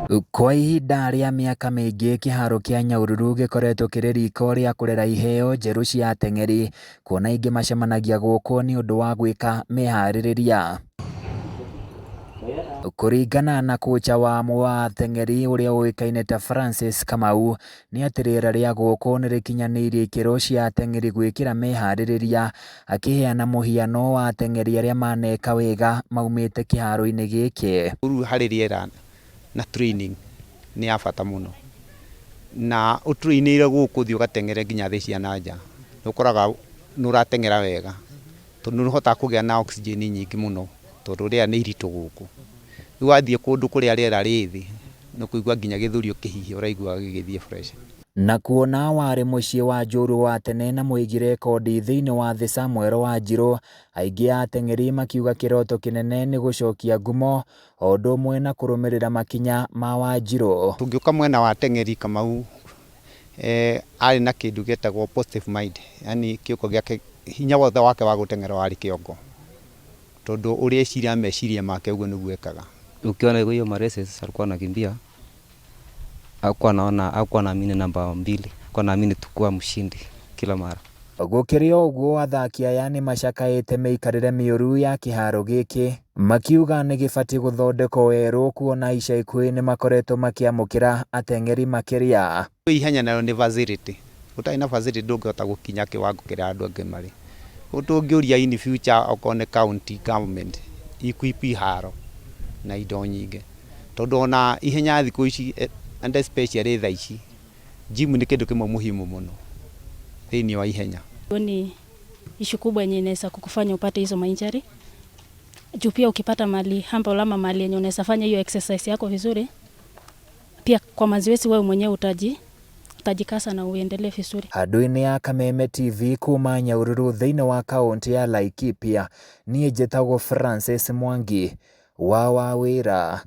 Kwa ihinda rĩa mĩaka mĩingĩ kĩharo kĩa Nyahururu gĩkoretwo kĩrĩ riko rĩa kũrera iheo njerũ cia ateng'eri, kuona aingĩ macemanagia gũkũ nĩ ũndũ wa gwĩka meharĩrĩria. Kũringana na kũcha wa ateng'eri ũrĩa ũĩkaine ta Francis Kamau, nĩ atĩ rĩera rĩa gũkũ nĩ rĩkinyanĩirie ikĩro cia ateng'eri gwĩkĩra meharĩrĩria, akĩheana mũhiano wa ateng'eri arĩa maneka wega maumĩte kĩharo-inĩ gĩkĩ. Rĩu harĩ rĩera na training nĩ ya bata mũno, na ũtrainĩire gũkũ ũthiĩ ũgateng'ere nginya thĩ cia na nja, nĩ ũkoraga nĩ ũrateng'era wega, tondũ nĩ ũhotaga kũgĩa na oxygen nyingĩ mũno, tondũ rĩera nĩ iritũ gũkũ. Rĩu wathiĩ kũndũ kũrĩa rĩera rĩ thĩ, nĩ ũkũigua nginya gĩthũri ũkĩhihia ũraigua gĩgĩthiĩ fresh. Na kuona warĩ mũciĩ wa njorua wa tene na mũigi rekondi thĩinĩ wa thĩ Samuel Wanjiru, aingĩ a ateng'eri makiuga kĩroto kĩnene nĩ gũcokia ngumo o ũndũ ũmwe na kũrũmĩrĩra makinya ma Wanjiru. Tũngĩũka mwena wa ateng'eri Kamau arĩ na kĩndũ gĩetagwo positive mind, yani kĩongo gĩake, hinya wothe wake wa gũteng'era warĩ kĩongo, tondũ ũrĩa eciria meciria make ũguo nĩguo ekaga. Ukiona hiyo ma races alikuwa anakimbia, hakuwa anaona, hakuwa anaamini namba mbili, alikuwa anaamini tu kuwa mshindi kila mara. Gũkĩrĩ o ũguo athaki aya nĩ macakaĩte mĩikarĩre mĩũru ya kĩharo gĩkĩ, makiuga nĩ gĩbatiĩ gũthondekwo werũ kuona ica ikuhĩ nĩ makoretwo makĩamũkĩra ateng'eri makĩria. Ihenya nayo nĩ facility, ũtarĩ na facility ndũngĩhota gũkinya kĩwango kĩrĩa andũ angĩ marĩ. Ũguo tũngĩũria in future okorwo nĩ county government equip iharo na indo nyingĩ, tondũ ona ihenya thikũ ici and especially thaa ici, gym nĩ kĩndũ kĩmwe muhimu mũno thĩinĩ wa ihenya. Ni issue kubwa yenye inaweza kukufanya upate hizo mainjury. Juu pia ukipata mahali humble ama mahali yenye unaweza fanya hiyo exercise yako vizuri, pia kwa mazoezi wewe mwenyewe utajikasa na uendelee vizuri. Handũ-inĩ ya Kameme TV kuma Nyahururu thĩinĩ wa kaũntĩ ya Laikipia, niĩ njĩtagwo Francis Mwangi wa Wawĩra.